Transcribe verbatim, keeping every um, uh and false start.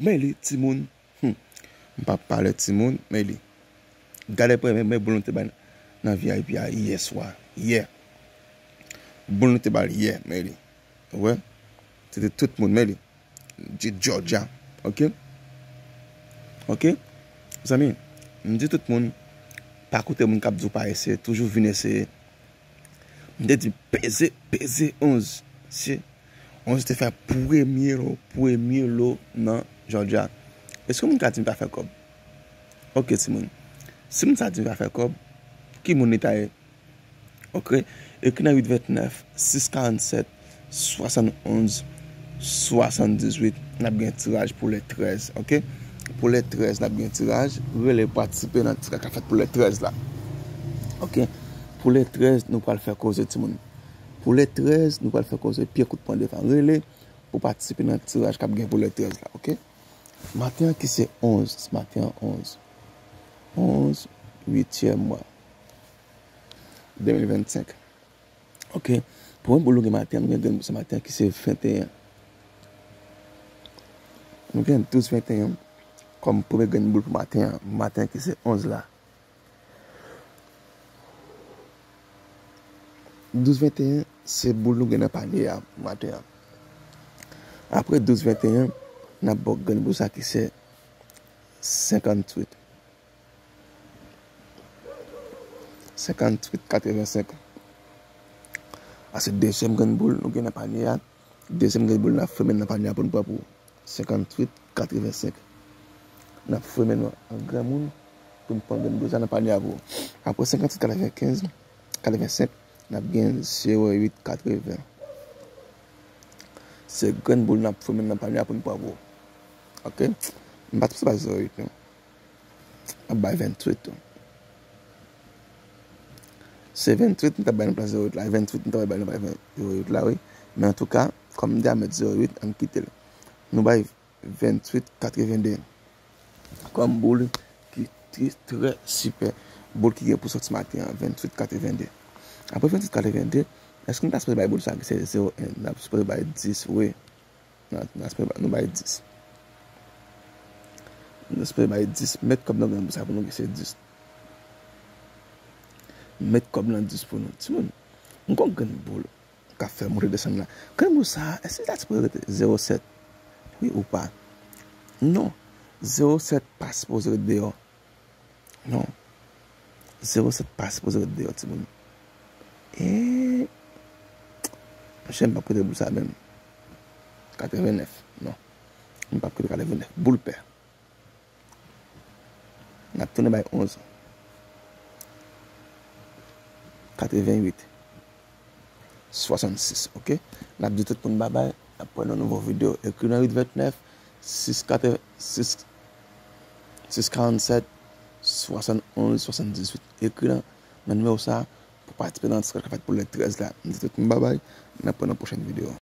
Men li, timoun. Hmm. M p ap pale timoun, men li. Gade premye, men boul nou te bay nan V I P a yè swa. Yè. Boul nou te bay yè, men li. Ou wè? Se te tout moun, men li. Di Georgia. Ok? Ok? Zanmi, m di tout moun, pa koute moun k ap di w pa eseye, toujou vin eseye. M te di peze, peze onz. Si onz te fè premye lo, premye lo nan Georgia. Èske moun ka di m pa fè kòb? Ok, timoun. Si moun sa di m pa fè kòb, ki moun li ta ye? Ok. Ekri nan uit vennèf, sis karannsèt, swasannonz, swasanndizuit. N ap gen tiraj pou lè trèz, ok? Pou lè trèz, n ap gen tiraj. Rele patisipe nan tiraj k ap fèt pou lè trèz la. Ok. Pou lè trèz, nou pral fè koze, timoun. Pou lè trèz, nou pral fè koze pye kout pwen devan. Rele pou patisipe nan tiraj k ap gen pou lè trèz la, ok? Maten an ki se onz, maten an onz. Onz, uityèm mwa de mil vennsenk. Ok. Premye boul nou gen maten an, nou gen grenn boul sa maten an ki se venteyen. Nou gen douz venteyen kòm premye grenn boul pou maten an. Maten an ki se onz la. Douz venteyen se boul nou gen nan panye a maten an. Apre douz venteyen, n ap ba w grenn boul sa ki se senkanntuit. Senkanntuit katrevensenk. A se dezyèm grenn boul nou gen nan panye a. Dezyèm grenn boul n ap fèmen nan panye a pou n pran pou ou. Senkanntuit katrevensenk. N ap fèmen nou an granmoun pou n pran grenn boul sa nan panye a pou ou. Apre senkanntuit katrevenkenz, katrevensenk, n ap gen zewo uit katreven. Se grenn boul n ap fèmen nan panye a pou n pran pou ou. Ok? M pa t panse bay zewo uit non. Ap bay venntuit tou. Se venntuit m t ap bay nan plas zewo uit la. Venntuit m t ap bay nan plas zewo uit la, wi. Men antouka, kòm m deja met zewo uit, ann kite l. Nou bay venntuit katrevende. Kòm boul ki te trè sipè. Boul ki gen pou sòti maten an, venntuit katrevende. Apre venntuit katrevende, èske nou ta sipoze bay boul sa ki se zewo en? Nou ta sipoze bay dis, wi. N a, n a sipoze bay, nou bay dis. Nou sipoze bay dis. Met kòb nan grenn boul sa pou nou ki se dis. Met kòb nan dis pou nou. Timoun, m gon grenn boul k ap fè monte desann la. Grenn boul sa, èske li ta sipoze rete zewo sèt? Wi ou pa? Non. Zewo sèt pa sipoze ret deyò. Non. Zewo sèt pa sipoze ret deyò, timoun. E, monchè, m p ap kite boul sa menm. Katrevennèf. Non. M p ap kite katrevennèf. Boul pè. N ap tounen bay onz. Katrevenuit. Swasannsis, ok? N ap di tout moun babay. N ap pran yon nouvo videyo. Ekri nan uit vennèf, sis katreven, sis, sis karannsèt, swasannonz, swasanndizuit. Ekri nan, nan nimewo sa a pou patisipe nan tiraj k ap fèt pou lè trèz la. M di tout moun babay. N ap pran nan pwochèn videyo.